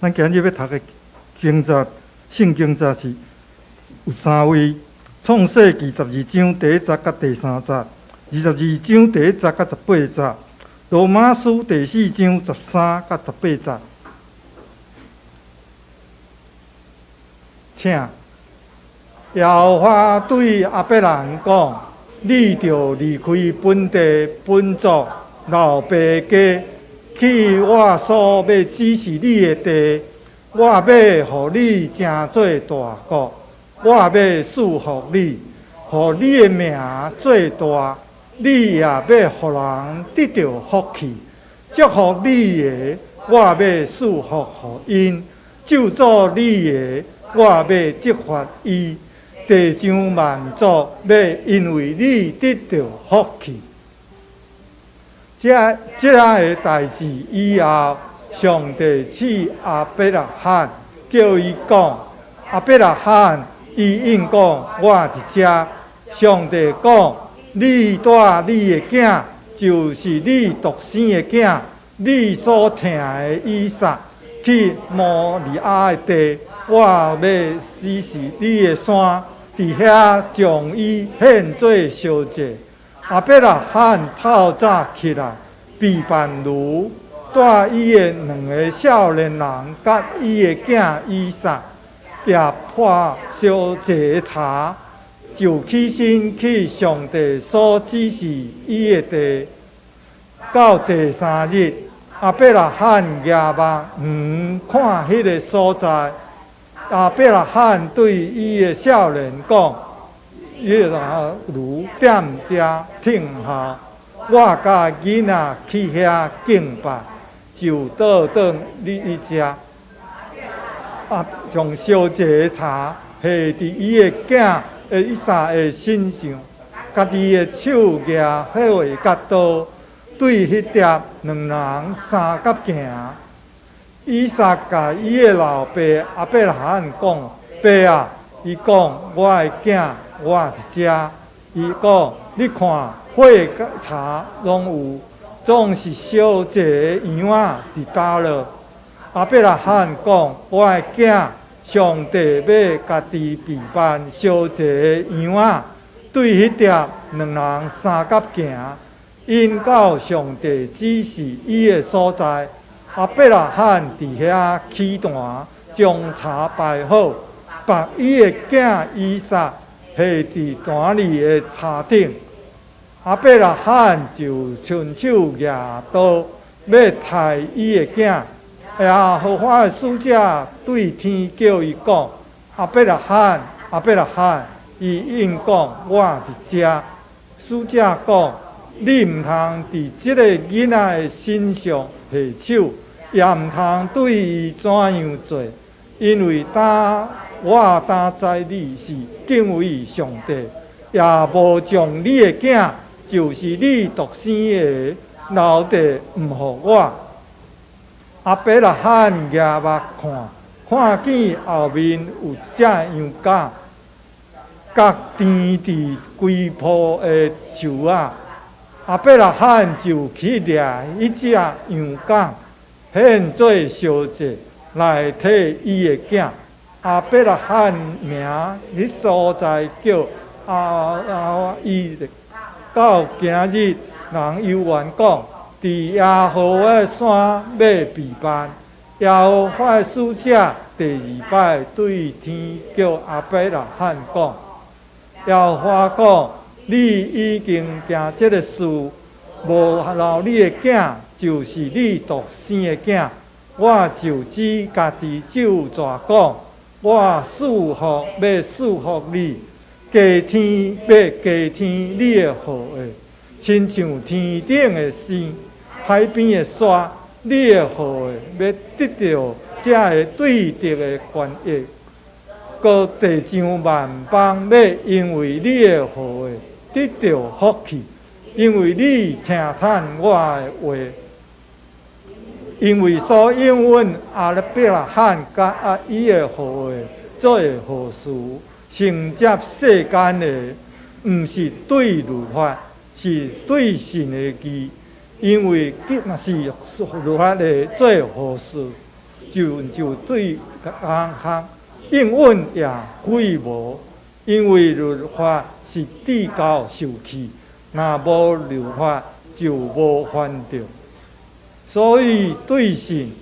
咱今日欲讀的經節，聖經節是有三位：創世記十二章第一節佮第三節，22章第一節佮18節，羅馬書第四章13佮18節。請耶和華對亞伯蘭講：你著離開本地本族老爸家，去我所欲指示你的地，我欲予你成做大國，我欲賜福你，予你的名做大，你也欲予人得著福氣。祝福你的，我欲賜福予𪜶；咒詛你的，我欲責罰伊。地上萬族欲因為你得著福氣。這這个代誌以後，上帝試亞伯拉罕，叫伊講：亞伯拉罕，伊應講：我佇遮。上帝講：你帶你的囝，就是你獨生的囝，你所疼的以撒，去摩利亞的地，我欲指示你的山，佇遐將伊獻做燒祭。亞伯拉罕透早起來，備辦驢，帶伊的兩个少年人佮伊的囝以撒，也抱燒祭的柴，就起身去上帝所指示伊的地。到第三日，亞伯拉罕舉目遠看彼个所在。亞伯拉罕對伊的少年講：彼个驢踮遮等候，我佮囡仔去遐敬拜，就倒轉來遮。啊，將燒祭的柴下佇伊的囝的以撒的身上，家己的手舉火佮刀，對彼碟兩人相佮行。以撒共伊的老爸亞伯拉罕講：爸啊！伊講：我的囝，我佇遮。伊講：你看，火佮柴攏有，總是燒祭的羊仔佇佗落？亞伯拉罕講：我的囝，上帝欲家己備辦燒祭的羊仔。對彼碟兩人相佮行，𪜶到上帝指示伊的所在。亞伯拉罕佇遐起壇，將柴排好，縛伊的囝以撒下佇壇裡的柴頂。亞伯拉罕就伸手舉刀，欲刣伊的囝。耶和華的使者對天叫伊講：亞伯拉罕，亞伯拉罕！伊應講：我佇遮。使者講：你毋通佇這个囡仔的身上下手，也毋通對伊怎樣做，因為當我當知你是敬畏上帝，也無將你的囝，就是你獨生的，留佇毋予我。亞伯拉罕舉目看，看見後面有一隻羊角，角纏佇規棵的樹仔。亞伯拉罕就去掠彼隻羊角，獻做燒祭來替伊的囝。亞伯拉罕名彼所在叫亞羅伊。到今日，人猶原講，佇耶和華的山欲備辦。耶和華的使者第二擺對天叫亞伯拉罕講：耶和華講，你已經行這个事，無留你的囝，就是你獨生的囝，我就指家己咒詛講，我賜福欲賜福你，加添欲加添你的後裔，親像天頂的星，海邊的沙，你的後裔欲得著這个對敵的權益。閣地上萬邦欲因為你的後裔得著福氣，因為你聽趁我的話，因為所應允亞伯拉罕佮伊的後裔做的好事，承接世間的，毋是對律法，是對信的義。因為若是律法的做好事，就對共項，應允也非無，因為律法是至到受氣，若無律法就無犯著。所以對信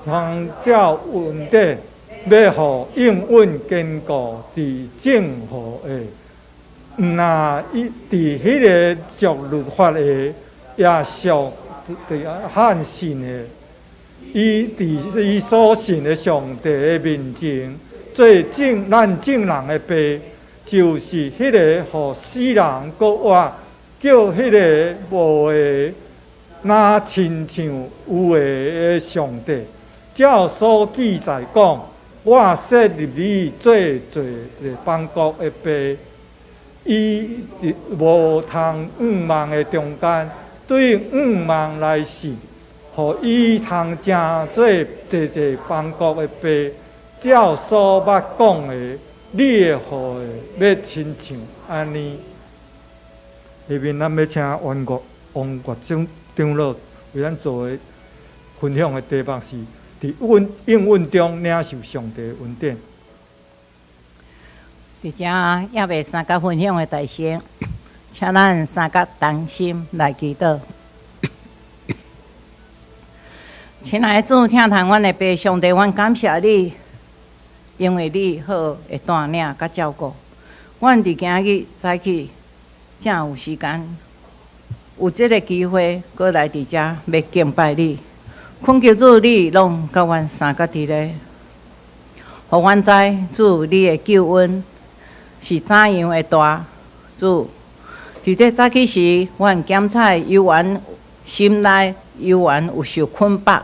通照恩典，欲予應允堅固佇正和的，毋若伊佇彼个屬律法的，也屬佇漢信的。伊佇伊所信的上帝的面前，做眾咱眾人的爸，就是彼个予死人閣活，叫彼个無的，若親像有的的上帝。照所記載講：我設立你做濟邦國的爸。伊佇無通向望的中間，對向望來死，予伊通成做濟濟邦國的爸。照所捌講的，你的後裔欲親像按呢。下面咱欲請王國王國長長老為咱做的分享的題目是：佇應應允中領受上帝的恩典。佇遮猶未相佮分享的代先，請咱三個同心來祈禱。親愛的主，疼惜阮的父上帝，阮感謝你，因為你好會帶領佮照顧。阮佇今日早起，才有時間，有這个機會，閣來佇遮欲敬拜你。懇求主，你攏佮阮相佮佇咧，予阮知主你的救恩是怎樣的大。主，佇這早起時，阮檢查猶原心內猶原有受捆綁，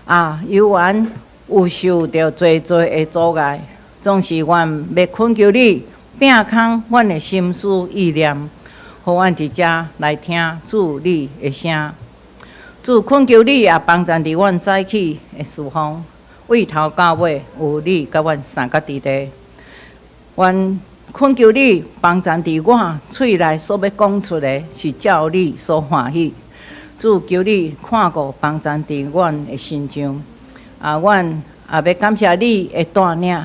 啊，猶原有受著濟濟的阻礙，總是阮欲懇求你，摒空阮的心思意念，予阮佇遮來聽主你的聲。主懇求你也幫贊佇阮早起的事奉，對頭到尾有你佮阮相佮佇咧。阮懇求你幫贊佇我喙內所欲講出的，是照你所歡喜。主求你看顧幫贊佇阮的身上。啊，阮也欲感謝你的帶領，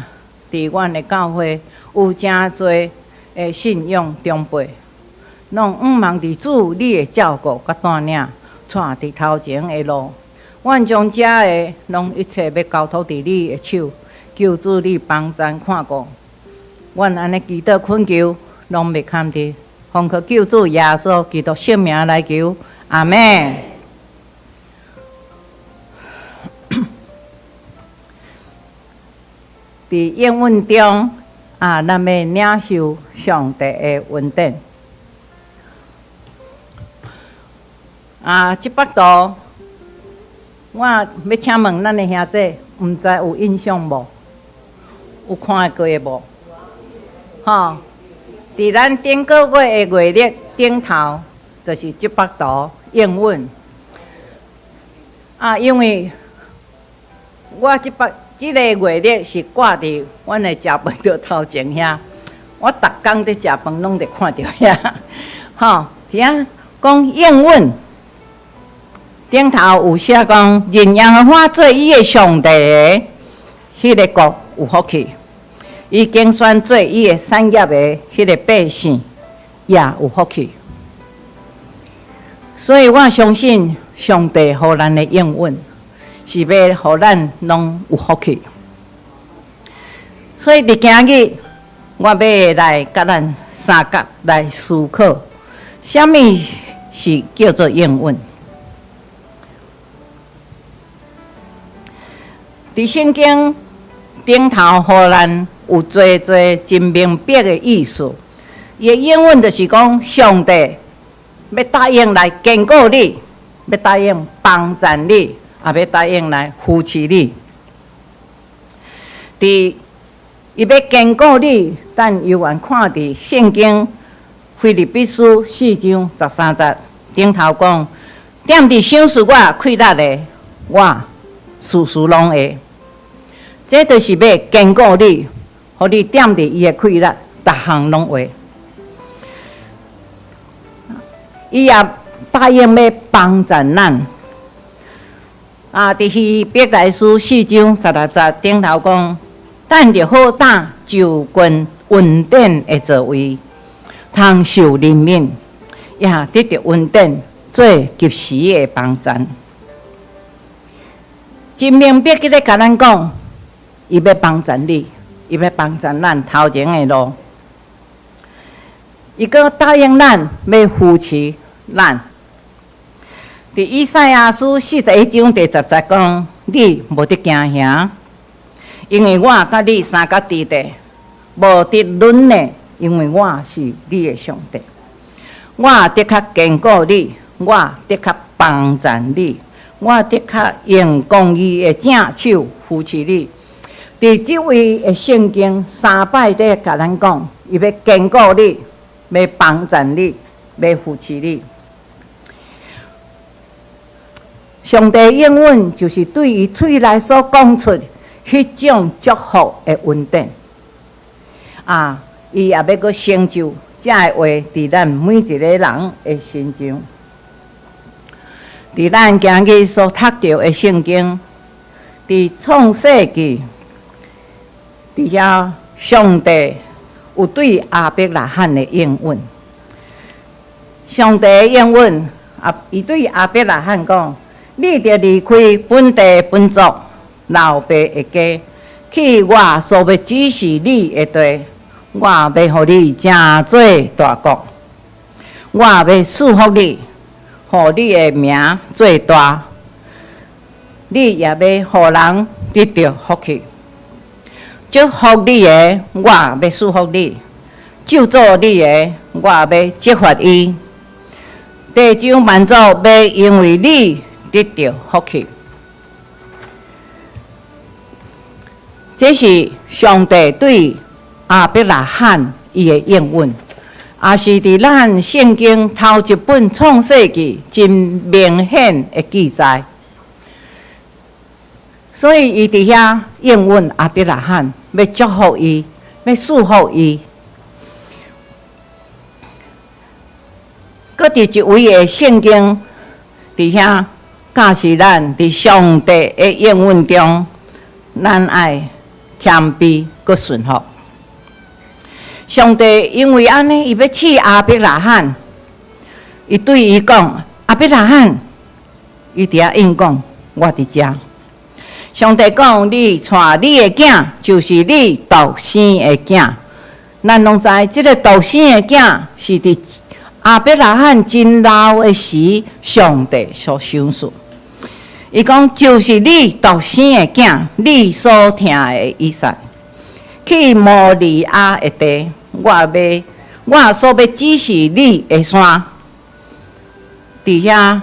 佇阮的教會有誠濟的信仰長輩，攏向望佇主你的照顧佮帶領，帶佇頭前的路。阮將遮的攏一切欲交託佇你的手，求主你幫贊看顧。阮按呢祈禱懇求，攏袂堪得，奉靠救主耶穌基督聖名來求，阿們。佇應允中啊，咱欲領受上帝的恩典。啊，這幅圖，我欲請問咱的兄弟，毋知有印象無？有看過無？吼，佇咱頂個月的月曆頂頭，就是這幅圖應允。啊，因為我這幅這个月曆是掛佇阮的食飯桌頭前遐，我逐工佇食飯攏會看著遐，吼，遐講應允。頂頭有寫講，認耶和華做伊的上帝的彼个國有福氣，伊揀選做伊的產業的彼个百姓也有福氣。所以我相信上帝予咱的應允是欲予咱攏有福氣。所以佇今日，我欲來佮咱相佮來思考，啥物是叫做應允？佇聖經頂頭，予咱有濟濟真明白的意思。伊的應允就是講，上帝欲答應來堅固你，欲答應幫贊你，也欲答應來扶持你。佇伊欲堅固你，咱猶原看佇聖經腓立比書4章13節頂頭講：踮佇賞賜我氣力的，我事事攏會。這就是欲堅固你，予你踮佇伊的氣力，逐項攏會。伊也答應欲幫贊咱。啊，佇希伯來書4章16節頂頭講，等著好膽就近恩典的座位，通受憐憫，也得著恩典做及時的幫贊。真明白佇咧共咱講，伊欲幫贊你，伊欲幫贊咱頭前的路。伊閣答應咱欲扶持咱。佇以賽亞書41章第10節講：你無得驚嚇，因為我佮你相佮佇咧，無得軟的，因為我是你的上帝。我的確堅固你，我的確幫贊你，我的確用公義的正手扶持你。佇這位的聖經三擺佇共咱講，伊欲堅固你，欲幫贊你，欲扶持你。上帝應允就是對伊喙內所講出彼種祝福的恩典。啊，伊也欲閣成就這个話佇咱每一个人的身上。佇咱今日所讀著的聖經，佇創世記，佇遐上帝有對亞伯拉罕的應允。上帝的應允，啊，伊對亞伯拉罕講：你著離開本地本族、老爸的家，去我所欲指示你的地，我欲予你成做大國，我欲賜福你，予你的名做大，你也欲予人得著福氣。祝福你的，我欲賜福你；咒詛你的，我欲責罰伊。地上萬族欲因為你得著福氣。這是上帝對亞伯拉罕伊的應允，也是佇咱聖經頭一本創世記真明顯的記載。所以伊佇遐應允亞伯拉罕，欲祝福伊，欲賜福伊。閣佇一位的聖經佇遐教示咱，佇上帝的應允中，咱愛謙卑閣順服。上帝因為按呢，伊欲試亞伯拉罕，伊對伊講：亞伯拉罕，伊佇遐應講：我佇遮。上帝講：你帶你的囝，就是你獨生的囝。咱攏知，這个獨生的囝是佇亞伯拉罕真老的時，上帝所賞賜。伊講：就是你獨生的囝，你所疼的以撒，去摩利亞的地，我欲我所欲指示你的山，佇遐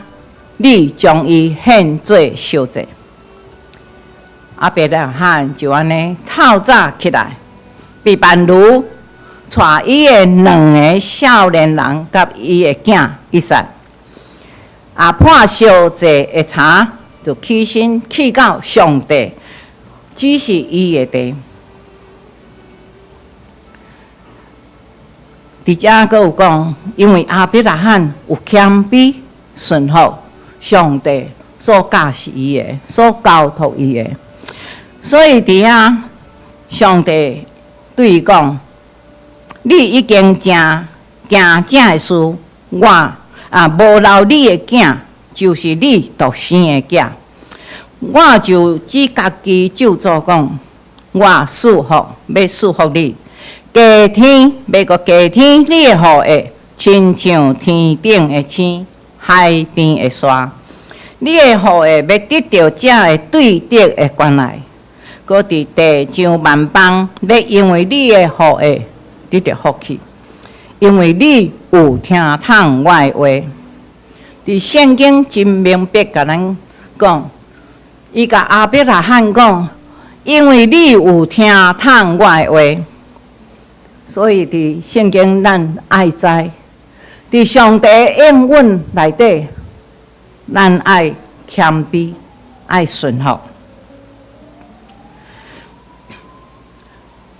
你將伊獻做燒祭。亞伯拉罕就按呢透早起來，備辦驢，帶伊的兩个少年人佮伊的囝以撒，啊，伴燒祭的柴，就起身去到上帝指示伊的地。佇遮閣有講，因為亞伯拉罕有謙卑順服上帝所教示伊的，所交託伊的，所以佇遐上帝對伊講：你已經行行這个事，我啊無留你的囝，就是你獨生的囝，我就只家己咒詛講，我賜福，欲賜福你。加添，欲閣加添你的後裔，親像天頂的星，海邊的沙。你的後裔欲得著這个對敵的關愛，閣佇地上萬邦，欲因為你的後裔得著福氣，因為你有聽從我的話。佇聖經真明白共咱講，伊共亞伯拉罕講，因為你有聽從我的話。所以佇聖經，咱愛知，佇上帝應允內底，咱愛謙卑，愛順服。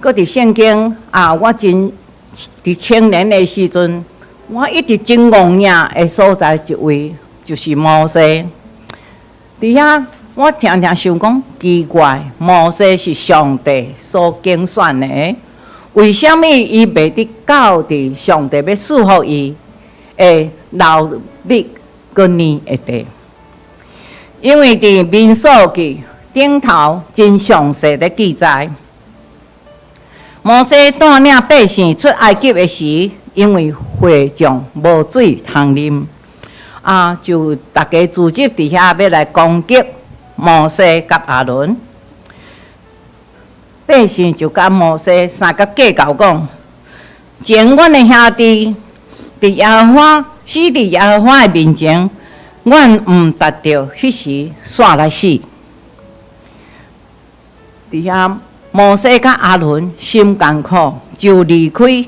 閣佇聖經啊，我真佇青年的時陣，我一直真戇攑的所在一位，就是摩西。佇遐，我定定想講奇怪，摩西是上帝所揀選的，為啥物伊袂得到佇上帝欲賜予伊的流蜜佮奶的地？因為佇民數記頂頭真詳細的記載，摩西帶領百姓出埃及的時，因為會眾無水通啉，啊，就逐家聚集佇遐欲來攻擊摩西佮亞倫。百姓就佮摩西相共計較講：前阮的兄弟佇耶和華死佇耶和華的面前，阮毋值著彼時煞來死。佇遐摩西佮亞倫心艱苦，就離開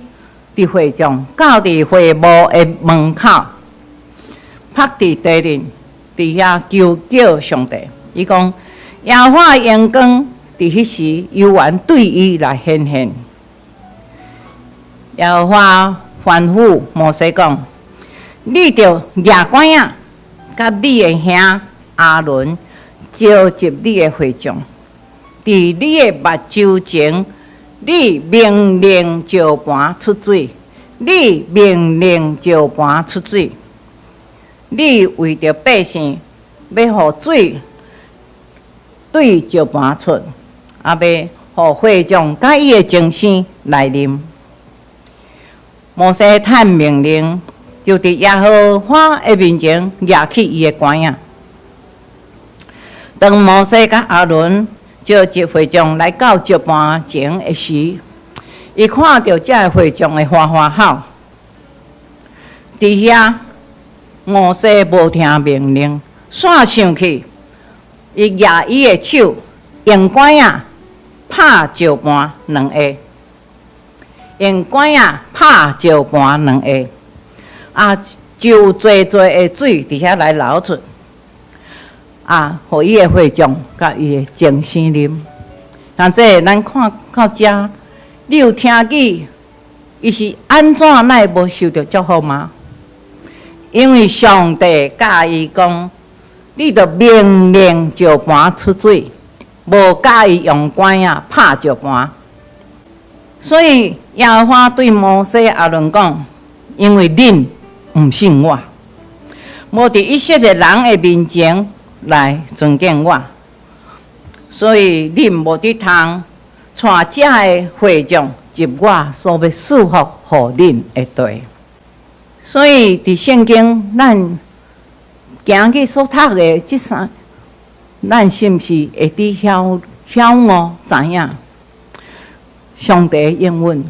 佇會眾，到佇會幕的門口，伏佇地面，佇遐求叫上帝。伊講：耶和華榮光佇彼時猶原對伊來顯現。耶和華吩咐摩西講：你著舉拐仔，佮你的兄亞倫召集你的會眾，佇你的目睭前，你命令石盤出水，你命令石盤出水。你為著百姓，欲予水對石盤出，也欲予會眾佮伊的精牲來啉。摩西趁命令，就佇耶和華的面前舉起伊的拐仔。當摩西佮亞倫召集會眾來到石盤前的時，伊看著這个會眾的歡歡吼，佇遐摩西無聽命令，煞生氣，伊舉伊的手，用拐仔拍石盤兩下，用拐仔拍石盤兩下，啊，就濟濟的水佇遐來流出。啊，予伊的會眾佮伊的精牲啉。那這咱看到遮，你有聽見伊是按怎哪會無受著祝福嗎？因為上帝教伊講，你著命令石盤出水，無教伊用拐仔拍石盤。所以耶和華對摩西、亞倫講：因為恁毋信我，無佇以色列人的面前來尊敬我，所以恁無得通帶這个會眾入我所欲賜福予恁的地。所以佇聖經，咱今日所讀的這三，咱是毋是會佇曉曉悟知影？上帝應允，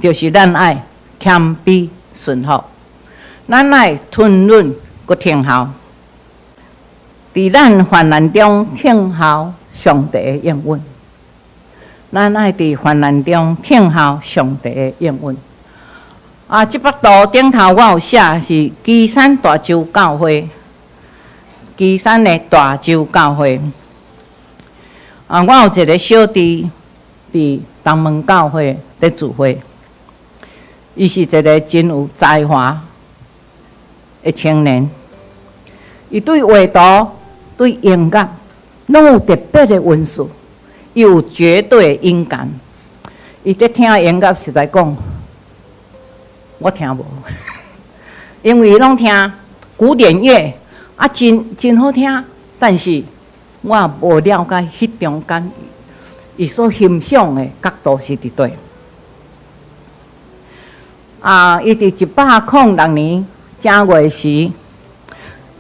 就是咱愛謙卑順服，咱愛吞忍閣聽候。佇咱患難中聽候上帝的應允，咱愛佇患難中聽候上帝的應允。啊，這幅圖頂頭我有寫是旗山大洲教會，旗山的大洲教會。啊，我有一个小弟佇東門教會佇聚會，伊是一个真有才華的青年，伊對畫圖、對音樂攏有特別的恩賜，伊有絕對的音感。伊佇聽音樂，實在講，我聽無，因為伊攏聽古典樂，啊，真真好聽，但是我無了解彼中間伊所欣賞的角度是佇佗。啊，伊佇106年正月時，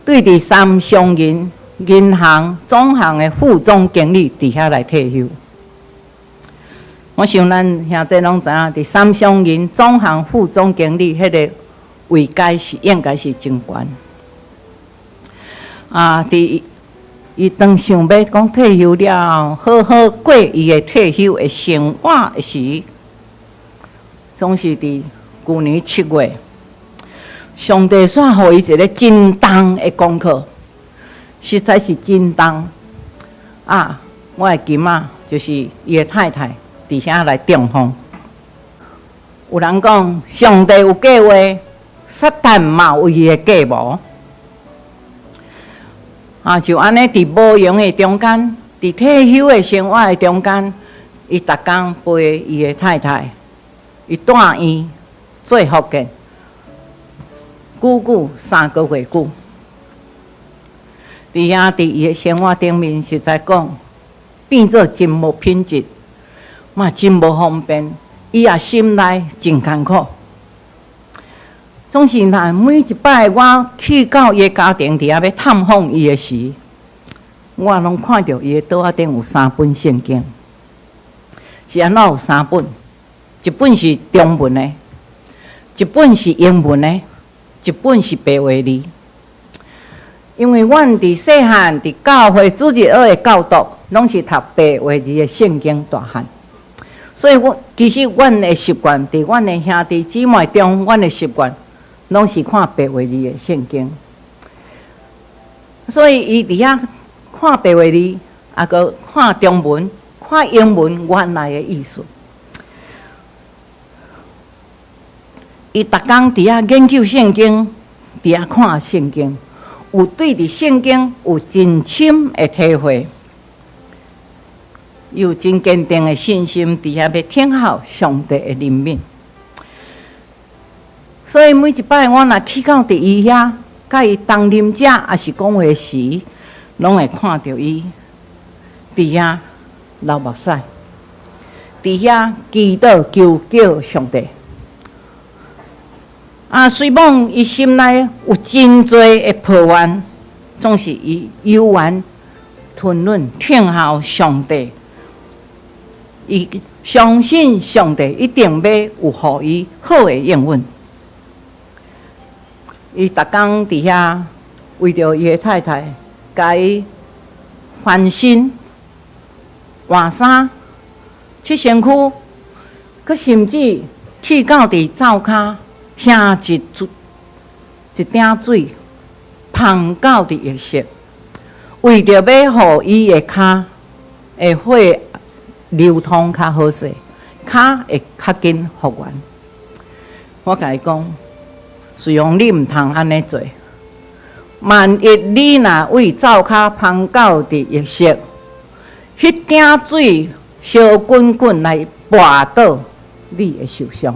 對佇三商銀銀行總行的副總經理佇遐來退休。我想咱兄弟攏知影，佇三商銀總行副總經理彼个位階是應該是真懸。啊，佇伊當想欲講退休了後，好好過伊的退休的生活的時，總是佇舊年7月，上帝煞予伊一个真重的功課，實在是真重。啊，我的金仔就是伊的太太佇遐來中風。有人講，上帝有計劃，撒旦嘛有伊的計謀。啊，就按呢佇無閒的中間，佇退休的生活的中間，伊逐工陪伊的太太，伊住院做復健，久久3個月久。佇遐佇伊的生活頂面，實在講變做真無品質，嘛真無方便，伊也心內真艱苦。總是若每一擺我去到伊的家庭佇遐欲探訪伊的時，我攏看著伊的桌仔頂有三本聖經。是按怎有三本？一本是中文的，一本是英文的，一本是白話字。因為阮佇細漢佇教會主日學的教導，攏是讀白話字的聖經大漢，所以阮其實阮的習慣，佇阮的兄弟姊妹中，阮的習慣攏是看白話字的聖經。所以伊佇遐看白話字，啊閣看中文、看英文原來的意思。伊逐工佇遐研究聖經，佇遐看聖經。有對佇聖經有真深的體會，有真堅定的信心，佇遐欲等候上帝的憐憫。所以每一擺我若去到佇伊遐，佮伊同啉食，抑是講話時，攏會看著伊佇遐流目屎，佇遐祈禱求叫上帝。啊，雖罔伊心內有真濟的抱怨，總是伊猶原吞忍等候上帝。伊相信上帝一定欲有予伊好的應允。伊逐工佇遐為著伊的太太，共伊翻身、換衫、拭身軀，閣甚至去到佇灶跤。兄一一鼎水，捧到佇浴室，為著欲予伊的跤的血流通較好勢，跤會較緊復原。我共伊講，雖然你毋通按呢做，萬一你若為灶跤捧到佇浴室，彼鼎水燒滾滾來跋倒，你會受傷。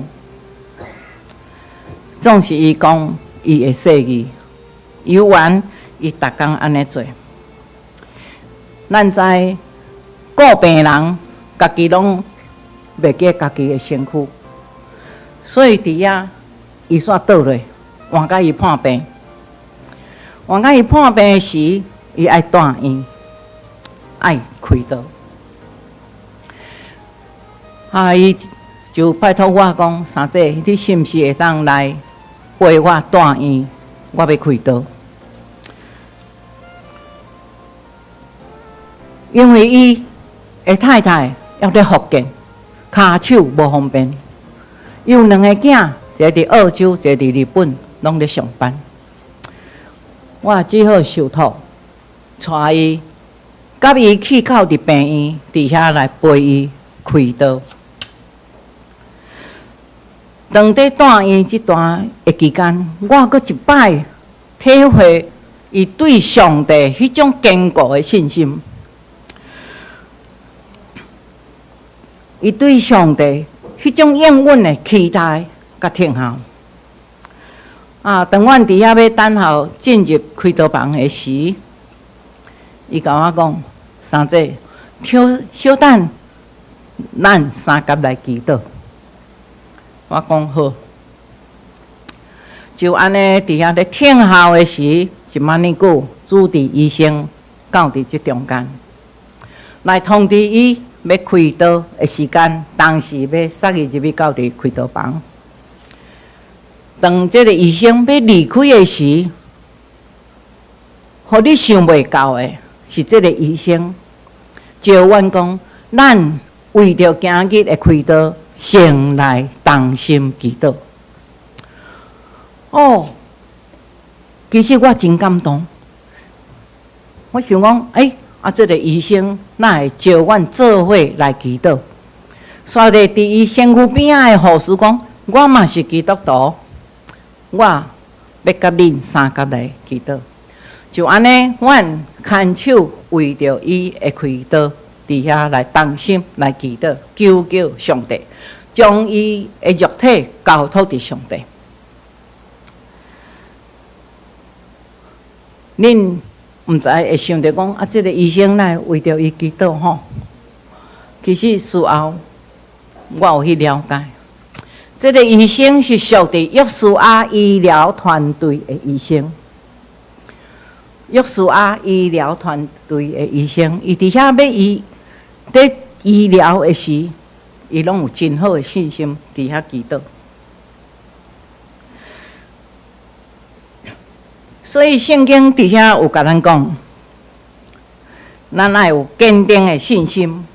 總是伊講，伊會細膩，猶原伊逐工按呢做。咱知顧病人，家己攏袂記家己的身軀，所以佇遐伊煞倒落，換共伊破病，換共伊破病的時，伊愛住院，愛開刀。啊，伊就拜託我講，三姐，你是毋是會當來陪我住院？我欲開刀，因為伊的太太猶咧復健，跤手無方便，伊有兩个囝，一个佇澳洲，一个佇日本，攏咧上班。我只好受託，帶伊，佮伊去到佇病院，佇遐來陪伊開刀。當佇住院這段的期間，我閣一擺體會伊對上帝彼種堅固的信心，伊對上帝彼種應允的期待佮等候。啊，當阮佇遐欲等候進入開刀房的時，伊共我講：三姐，小等，咱三佮來祈禱。我講好，就按呢佇遐咧等候的時，一萬爾久，主治醫生到佇這中間來通知伊欲開刀的時間，當時欲送伊入去到佇開刀房。當這个醫生欲離開的時，予你想袂到的是，這个醫生招阮講，咱為著今日的開刀。先來同心祈禱。哦，其實我真感動。我想講，欸，啊，這个醫生哪會招阮做伙來祈禱？煞咧佇伊身軀邊仔的護士講，我嘛是基督徒，我欲佮恁相佮來祈禱。就按呢，阮牽手為著伊的開刀，佇遐來同心來祈禱，求叫上帝將伊的肉體交託佇上帝。恁毋知會想著講啊，這个醫生哪會為著伊祈禱吼？其實事後我有去了解，這个醫生是屬佇約書亞醫療團隊的醫生。約書亞醫療團隊的醫生，伊佇遐欲醫佇醫療的時，伊攏有真好的信心佇遐祈禱。所以聖經佇遐有共咱講，咱愛有堅定的信心，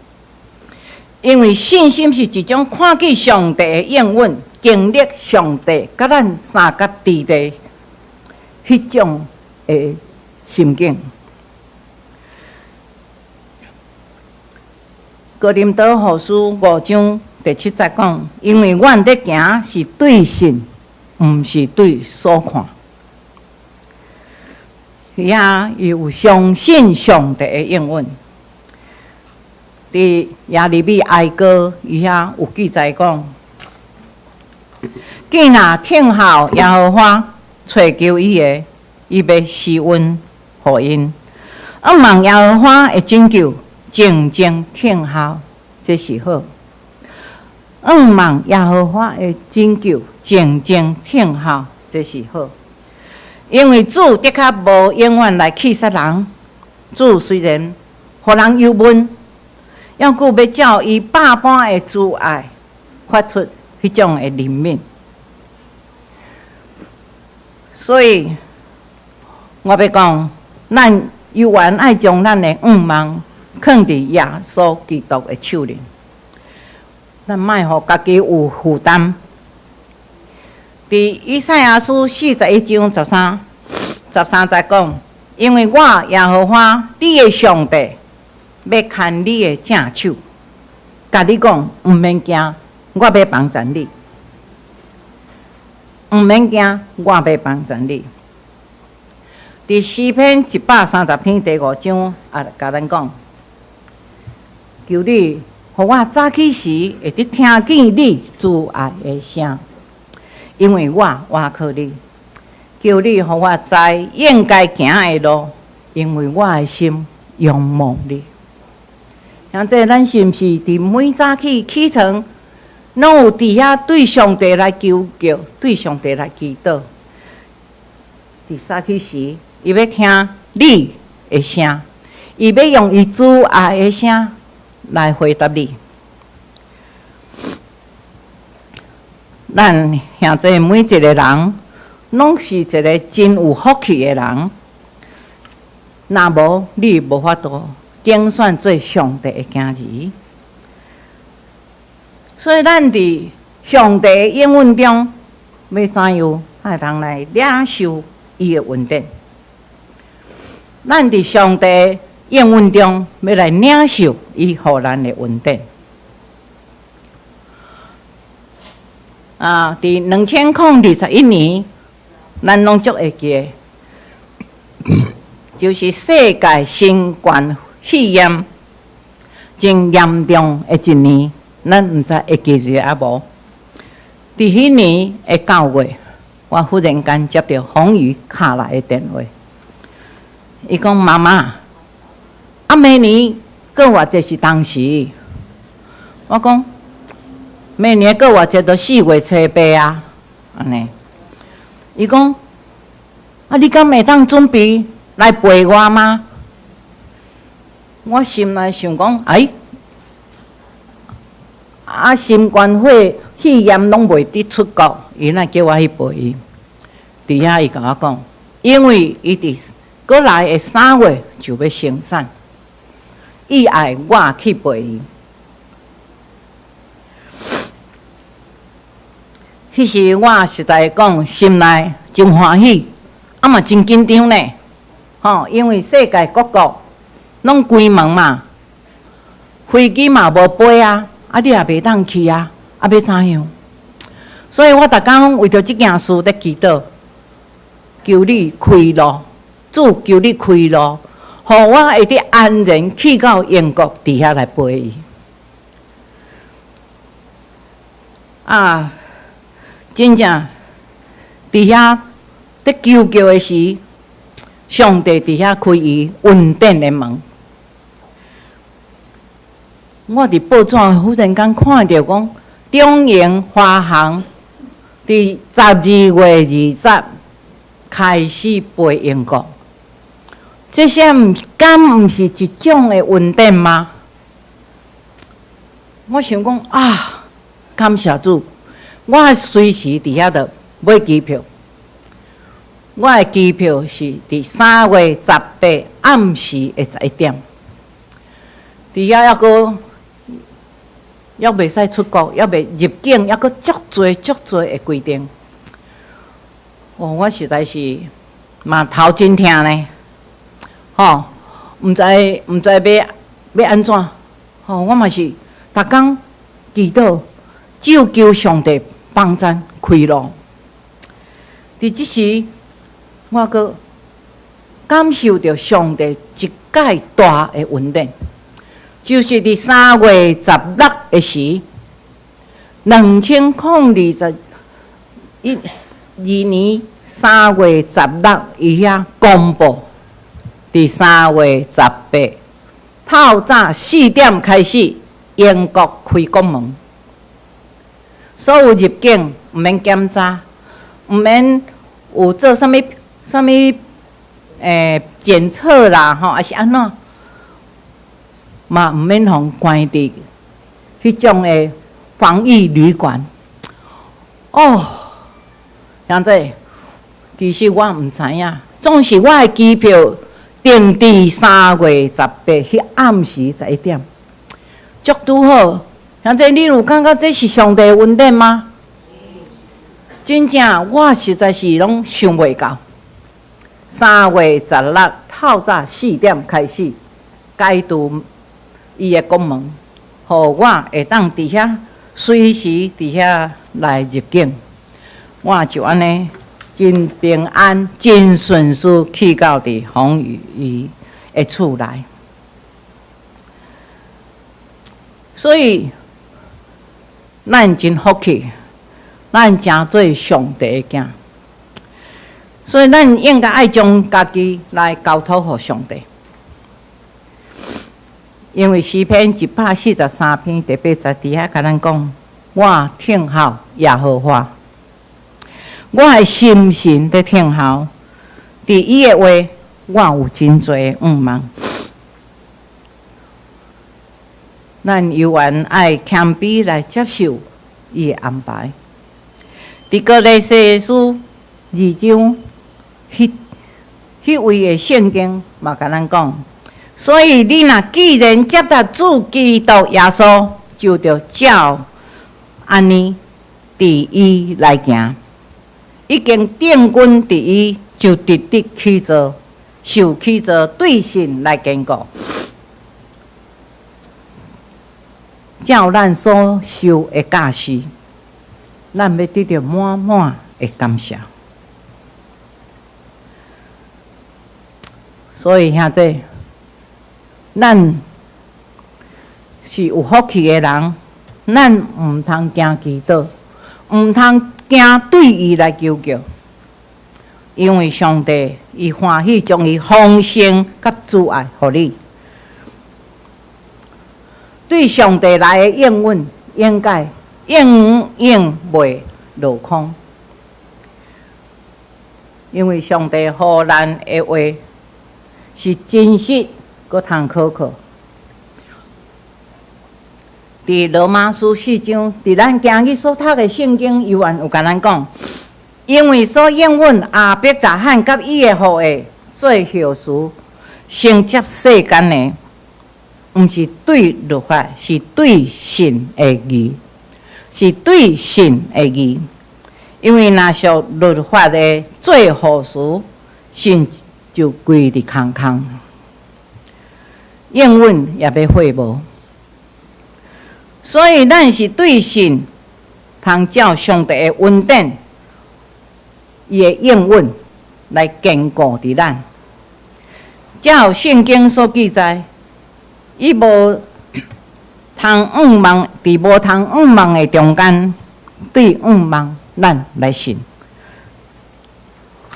因為信心是一種看見上帝的應允，經歷上帝佮咱相佮佇咧彼種的心境。哥林多後書五章第七節講，因為阮咧行是對信，毋是對所看。遐伊有相信上帝的應允。佇耶利米哀歌，伊遐有記載講：囝若聽候耶和華，揣求伊的，伊欲施恩予𪜶。仰望耶和華的拯救，靜靜聽候，這是好。仰望耶和華的拯救，靜靜聽候，這是好。因為主的確無永遠來棄殺人，主雖然予人憂悶，猶閣欲照伊百般的慈愛，發出彼種的憐憫。所以，我欲講，咱猶原愛將咱的向望囥佇耶穌基督的手裡，咱莫予家己有負擔。佇以賽亞書四十一章十三十三節講，因為我耶和華你的上帝，欲牽你的正手，共你講，毋免驚，我欲幫贊你，毋免驚，我欲幫贊你。佇詩篇一百三十篇第五章也共咱講，求你予我早起時會得聽見你慈愛的聲。因為我倚靠你，求你予我知應該行的路，因為我的心仰望你。兄弟，咱是毋是佇每早起起床，攏有佇遐對上帝來求叫，對上帝來祈禱？佇早起時，伊欲聽你的聲，伊欲用伊慈愛的聲來回答你。咱兄弟每一个人，攏是一个真有福氣的人。若無你無法度揀選做上帝的囝兒。所以咱佇上帝的應允中，欲怎樣才會當來領受伊的恩典？咱佇上帝的應允中，欲來領受伊予咱的恩典。啊！佇2021年，咱攏足會記的，就是世界新冠肺炎真嚴重的一年，咱毋知會記得抑無？佇彼年的九月，我忽然間接著宏宇敲來的電話，伊講：媽媽，啊，明年閣偌濟是當時？我講。明年閣偌濟都四月初八啊，按呢。伊講，啊，你敢會當準備來陪我嗎？我心內想講，哎，啊，新冠肺炎攏袂得出國，伊哪叫我去陪伊？佇遐伊共我講，因為伊佇閣來的三月就欲生產，伊愛我去陪伊。彼時我實在講，心內真歡喜，啊嘛真緊張呢，吼，因為世界各國攏關門嘛，飛機嘛無飛啊，啊你也袂當去啊，啊欲怎樣？所以我逐工攏為著這件事佇祈禱，求你開路，主求你開路，予我會得安然去到英國，佇遐來陪伊。啊，真正佇遐佇求救的時，上帝佇遐開伊恩典的門。我佇報紙忽然間看著講，中英華航佇12月20開始飛英國，這些毋敢毋是一種的恩典嗎？我想講啊，感謝主，我隨時佇遐就買機票。我的機票是佇3月18暗時的11點。佇遐猶閣猶袂使出國，猶袂入境，猶閣足濟足濟的規定。哦，我實在是嘛頭真疼呢，吼，毋知欲按怎，吼，我嘛是逐工祈禱，只有求上帝幫咱開路。佇這時，我閣感受著上帝一蓋大的恩典。就是佇3月16的時，2022年3月16，伊遐公布，佇三月十八透早4點開始，英國開國門，所有入境毋免檢查，毋免有做啥物啥物檢測啦，吼，抑是按怎？嘛毋免予關佇彼種的防疫旅館。哦，兄弟，其實我毋知影，總是我的機票訂佇三月十八彼暗時11點，足拄好。兄弟，你有感覺這是上帝的恩典嗎？真正，我實在是攏想袂到。3月16透早四點開始解除伊的國門，予我會當佇遐隨時佇遐來入境，我就按呢真平安、真順遂去到佇馮伊的厝內。所以，咱真福氣，咱成做上帝的囝，所以咱應該愛將家己來交託予上帝。因為詩篇143篇第八節佇遐共咱講：我聽候耶和華，我的心神佇聽候，佇伊的話，我有真濟的向望。咱猶原愛謙卑來接受伊的安排。佇歌羅西書二章，彼彼位的聖經嘛共咱講。所以，你若既然接納主基督耶穌，就著照按呢佇伊來行。已經定君佇伊，就直直去做，受去做對信來堅固。照咱所受的教示，咱欲得著滿滿的感謝。所以，兄弟。咱是有福氣的人，咱毋通驚祈禱，毋通驚對伊來求救，因為上帝伊歡喜將伊豐盛佮慈愛予你。對上帝來的應允，應該永遠袂落空，因為上帝予咱的話是真實。閣通可靠。佇羅馬書四章，佇咱今日所讀的聖經，猶原有共咱講，因為所應允亞伯拉罕佮伊的後裔做後嗣，承接世間的，毋是對律法，是對信的義，是對信的義。因為若屬律法的做後嗣，信就歸佇空空。應允也欲廢無，所以咱是對信，通照上帝的恩典，伊的應允來堅固佇咱。照聖經所記載，伊無通向望，佇無通向望的中間，對向望咱來信，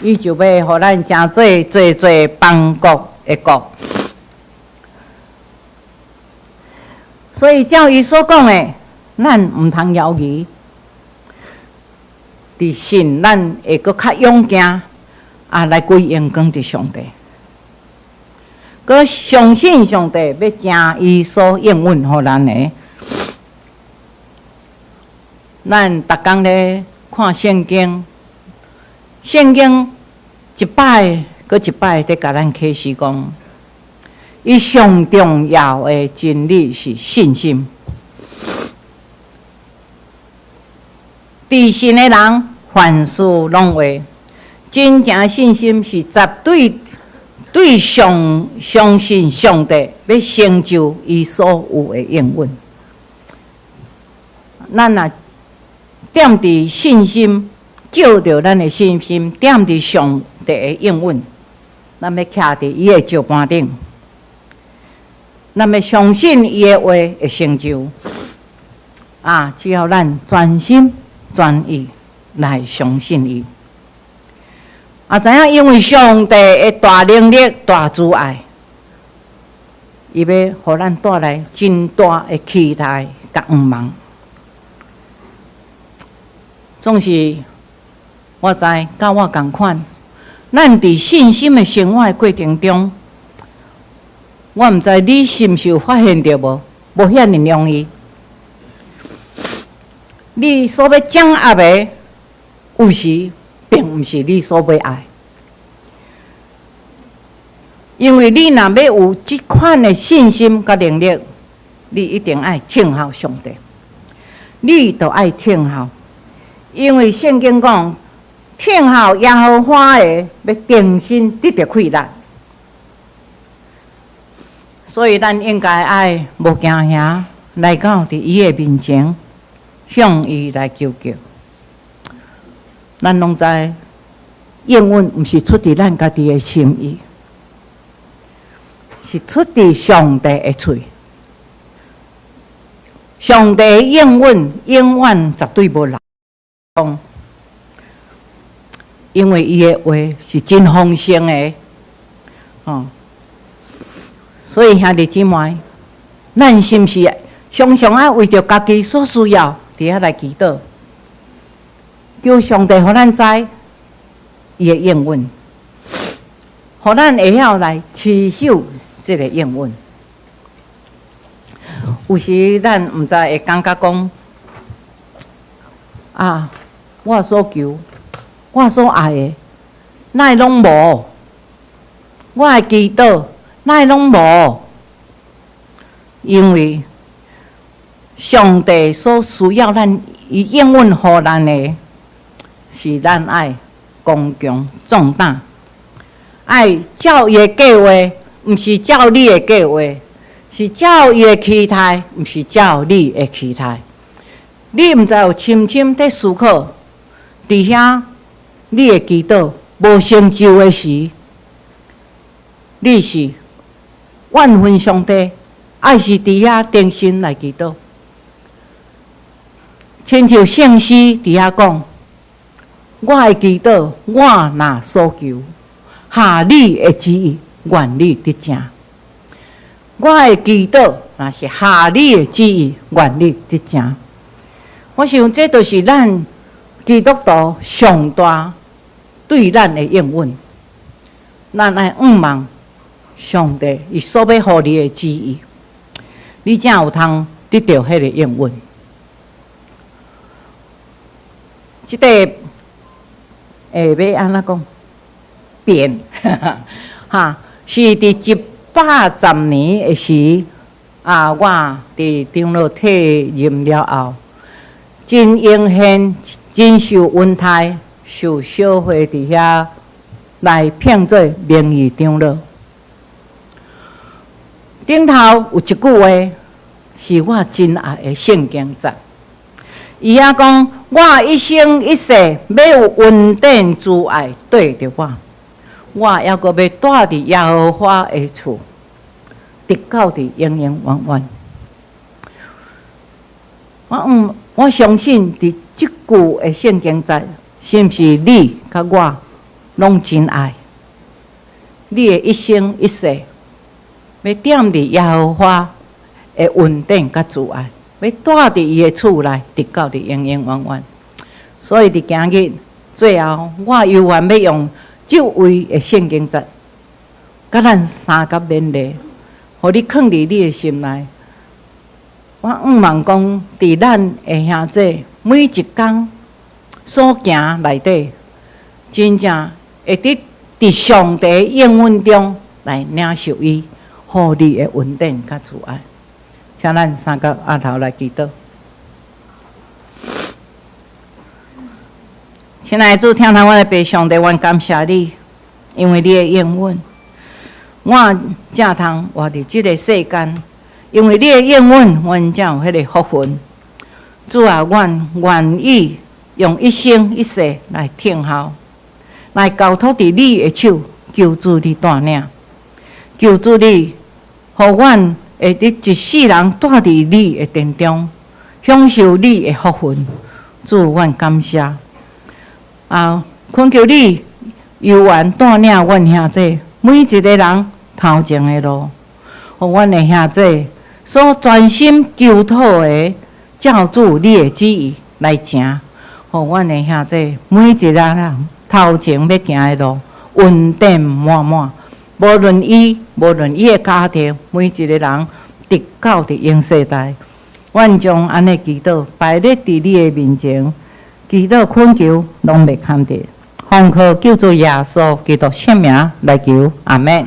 伊就欲予咱成做濟濟邦國的國。所以照伊所講的，咱毋通猶豫，佇信咱會閣較勇健，啊，來歸榮光佇上帝，閣相信上帝欲成伊所應允予咱的。咱逐工咧看聖經，聖經一擺閣一擺佇共咱啟示講，伊上重要的真理是信心。佇信的人，凡事攏會。真正信心是絕對對上相信上帝欲成就伊所有的應允。咱若踮佇信心，照著咱的信心，踮佇上帝的應允，咱欲徛佇伊的石盤頂，咱欲相信伊的話會成就。啊，只要咱專心專意來相信伊，啊，知影因為上帝的大能力、大慈愛，伊欲予咱帶來真大的期待佮向望。總是我知，佮我仝款，咱佇信心的生活的過程中，我毋知你是毋是有發現著無？無遐爾容易。你所欲掌握的，有時並毋是你所欲愛，因為你若欲有這款的信心佮能力，你一定愛聽候上帝，你著愛聽候，因為聖經講，聽候耶和華的，欲重新得著氣力。所以咱應該愛無驚嚇來到佇伊的面前，向伊來求救。咱攏知，應允毋是出佇咱家己的心意，是出佇上帝的喙。上帝的應允永遠絕對無落空，因為伊的話是真豐盛的，哦。所以兄弟姊妹，咱是毋是常常愛為著家己所需要，佇遐來祈禱，求上帝予咱知伊的應允，予咱會曉來持守這个應允。有時咱毋知會感覺講，啊，我所求，我所愛的，哪會攏無？我的祈禱，哪會攏無？因為上帝所需要咱，伊應允予咱的，是咱愛剛強壯膽，愛照伊的計劃，毋是照你的計劃，是照伊的期待，毋是照你的期待。你毋知有深深佇思考，佇遐你的祈禱無成就的時，你是怨恨上帝，還是佇遐定心來祈禱？親像聖詩佇遐講，我的祈禱，我若所求，合你的旨意，願你得成。我的祈禱若是合你的旨意，願你得成。我想這就是咱基督徒上大對咱的應允。咱愛向望上帝伊所欲予你的旨意，你才有通得著彼個應允。這個欸，欲按怎講？變，哈，是佇110年的時，啊，我佇長老退任了後，真榮幸，真受恩待，受小會佇遐來聘做名譽長老。頂頭有一句話，是我真愛的聖經節。伊遐講，我一生一世欲有恩典慈愛綴著我，我猶閣欲蹛佇耶和華的厝，直到佇永永遠遠。我相信佇這句的聖經節，是毋是你佮我攏真愛？你的一生一世，欲踮佇耶和華的恩典佮慈愛，欲蹛佇伊的厝內，直到佇永永遠遠。所以佇今日最後，我猶原欲用這位的聖經節，佮咱相佮勉勵，予你囥佇你的心內。我向望講，佇咱的兄弟每一工所行內底，真正會佇上帝應允中來領受伊，予你的恩典佮慈愛。請咱三個徛頭來祈禱。親愛的主，疼阮的父上帝，阮感謝你，因為你的應允，我才通活佇這个世間。因為你的應允，阮才有彼个福分。主啊，阮願意用一生一世來聽候，來交託佇你的手，求主你帶領，求主你，予阮會佇一世人蹛佇你的殿中，享受你的福分。主，阮感謝。啊，懇求你猶原帶領阮兄弟每一个人頭前的路，予阮的兄弟所專心求討的，照主你的旨意來行，予阮的兄弟每一个人頭前欲行的路，恩典滿滿。無論伊，無論伊的家庭，每一个人，直到佇永世代，阮將按呢祈禱擺咧佇你的面前。祈禱懇求，攏袂堪得，奉靠救主耶穌基督聖名來求，阿門。